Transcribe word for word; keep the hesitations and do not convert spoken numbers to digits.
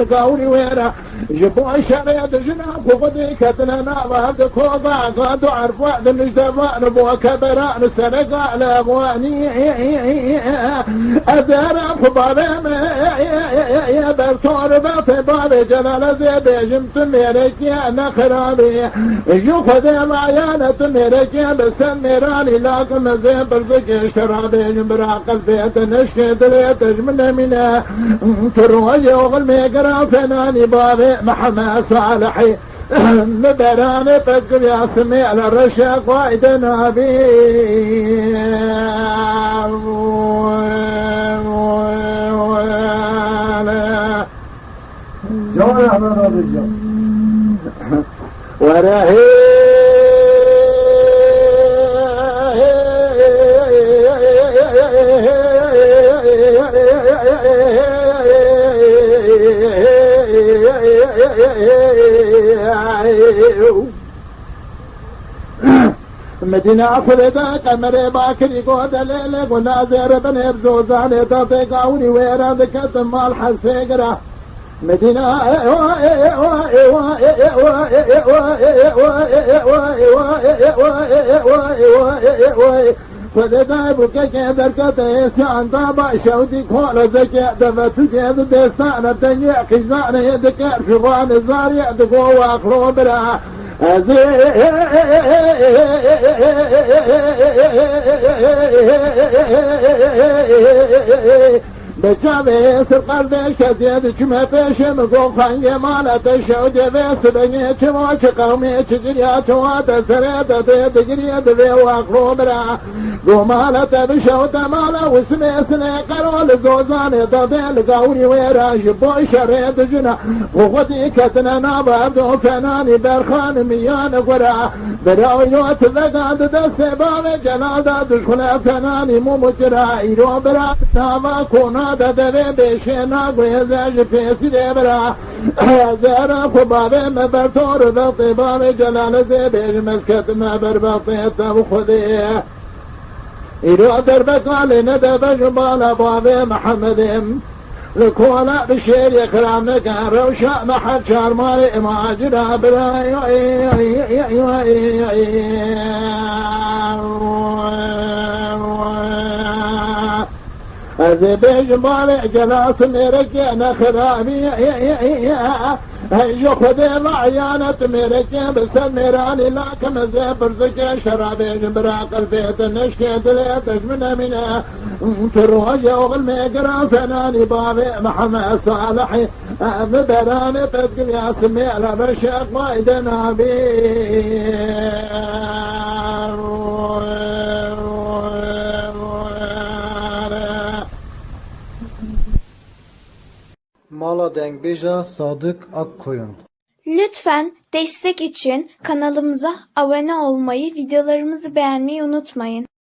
Gawrî wêre ji bo şerê dijina xwe xwedî ketine nava di kova gad û erfa di nijdevan bo keberan sereka lewanî. Ez ê re xwe bavê me bertor be te bavê Celal ez ê bêjim tu mêrekî ne xirabî. Ji Xwedê mayane tu mêrekê bi sed mêranî lakim ez ê birzikê ji te re bêjim bira qelbê te neşkê dilê te ji min nemîne. Tu rojê oxil mêgira fenanî bavê Mihemed Salihî. Li beranê pezgiriya simê li reşe qayde nabî. Can Ehmed abi can. Were hê. Medîna Xulê de qemerê bakirî go delêlê go nazêre binê bi zozanê da tê gawrî wêran diketin mal hesê gira. Medîna Xwedê dayê bûkekê derkete êsî anda ba şewdî kolezekê devetûkê di dêstane dengê qîzanê dike fiwanê zarê digo waxlo bira. Ez ê Bi çavê sirqal vê şeziyê diçime pêşê min go xangê mala te şew devê sibengê çi vo çi qewmê çi giriya çi wa te serê te tê digiriyê divê waxlo bira. Go mala te bi şew te mala wismê sinê qero li zozanê te tê li gawrî wêra ji bo şerê dijina xwe xwedî ketine nava ev do fenanî berxan miyan gura. Bira wî lo tivega di destê bavê Celal da dişxule fenanî mûm û cira. Îro bira nava kona de devê bêşê naguhêze ji pêsîrê bira. Zere xwe bavê me bertor vextê bavê Celal ez ê bêjim ez ketime ber vextê te bi Xwedê. Îro derbeka lê nede bejim bala bavê Mihemedê. Li kola bi şêrê xiram neke rewşa me her çarmarê macira bira. Ez ê bêjim bavê Celal tu mêrekê ne xirabî. Hey ji Xwedê ve eyanet mêrekê bi ser mêranî lakim ez ê pirzikê şerabê ji bira qelbê te neşkê dilê te ji min emîne. Tu rojê oxil mêgira fenanî bavê Mihemed Salihî. Ev beranê pezgiriya simê ele reşe qayde nabî. Mala dengbêja Sadık Akkoyun. Lütfen destek için kanalımıza abone olmayı, videolarımızı beğenmeyi unutmayın.